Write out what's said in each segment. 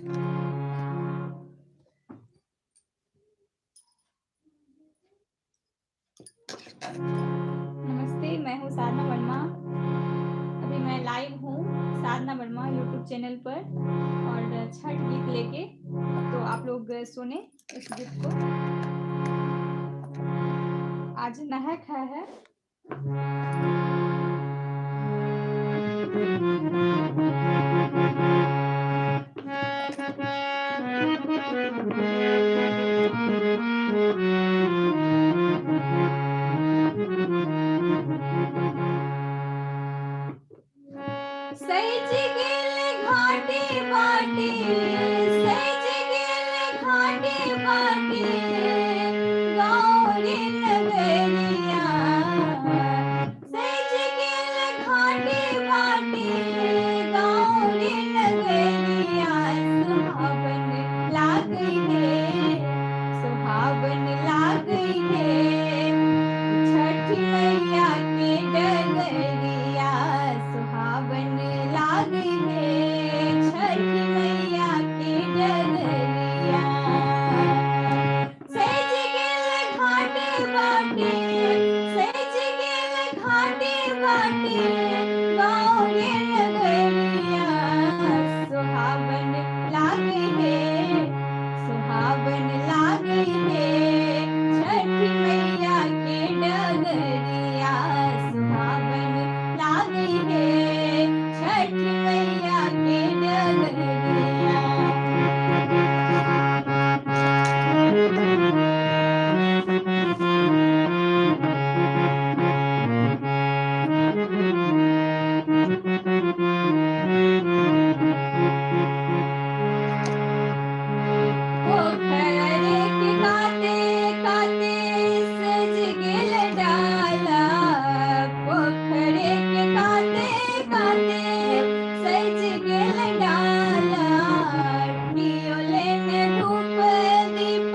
नमस्ते, मैं हूँ साधना वर्मा। अभी मैं लाइव हूँ साधना वर्मा यूट्यूब चैनल पर और छठ गीत लेके, तो आप लोग सुने इस गीत को। आज नहा खा है। सज गेल घाटे बाटे, सज गेल घाटे बाटे, गौरी नगरिया। सज गेल घाटे बाटे, गौरी नगरिया। सुहावन लागै हे, सुहावन लागै हे, छठ मैया के डगरिया। सुहावन लागै हे, छठ मैया के डगरिया। सज गेल घाटे बाटे, सज गेल घाटे बाटे, गौरी नगरिया। सुहावन लागै हे, सुहावन लागै हे, छठ मैया के डगरिया। सुहावन लागै हे, छठ मैया के डगरिया। पोखर के काते काते सज गेल डाला, पोखर के काते काते सज गेल डाला। कियो लेने धूप दीप,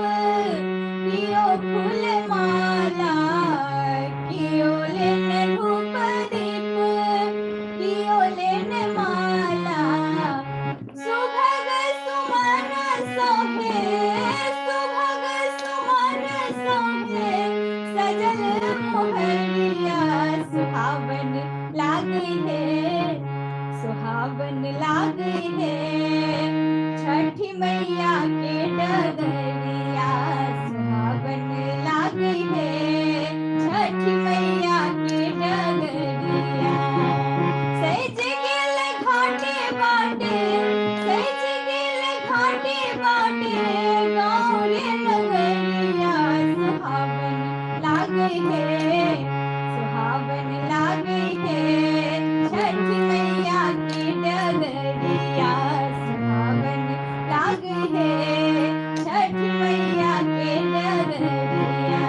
कियो फूल माला, कियो लेने धूप दीप, कियो लेने माला। सुभग सुमन सोहे, सुभग सुमन सोहे, सजल मोहरिया। सुहावन लागै हे, सुहावन लागै हे, छठ मैया के डगरिया। सुहावन लागै हे, छठ मैया के डगरिया। सज गेल घाटे बाटे, सज गेल घाटे बाटे, गौरी नगरिया। सुहावन लागै हे, सुहावन लागै हे, छठ मैया के डगरिया। सुहावन लागै हे, छठ मैया के डगरिया।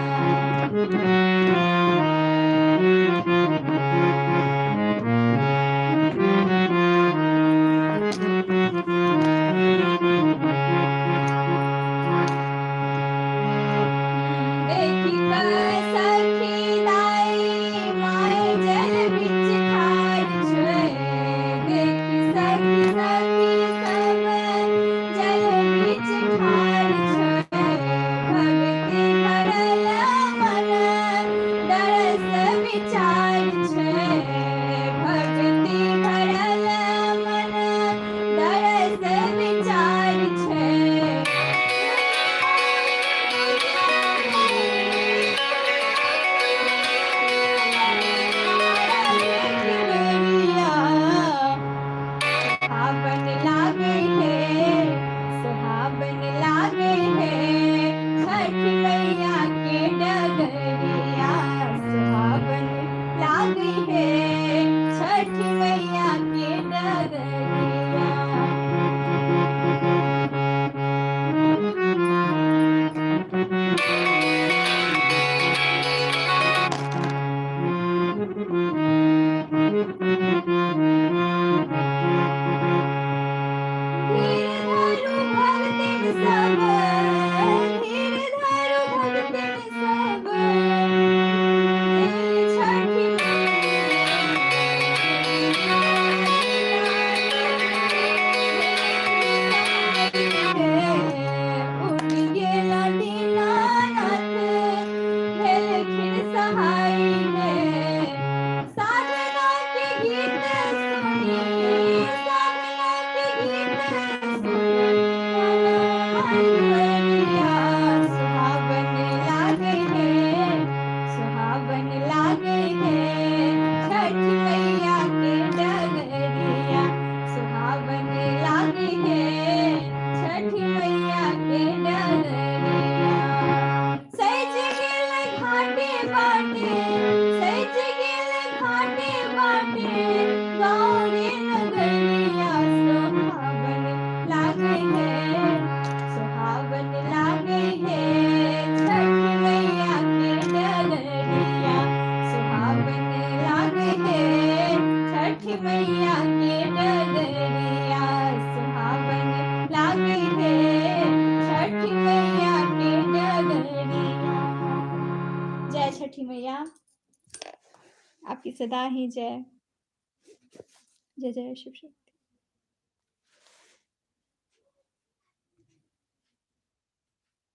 आपकी सदा ही जय। जय जय शिव शिव।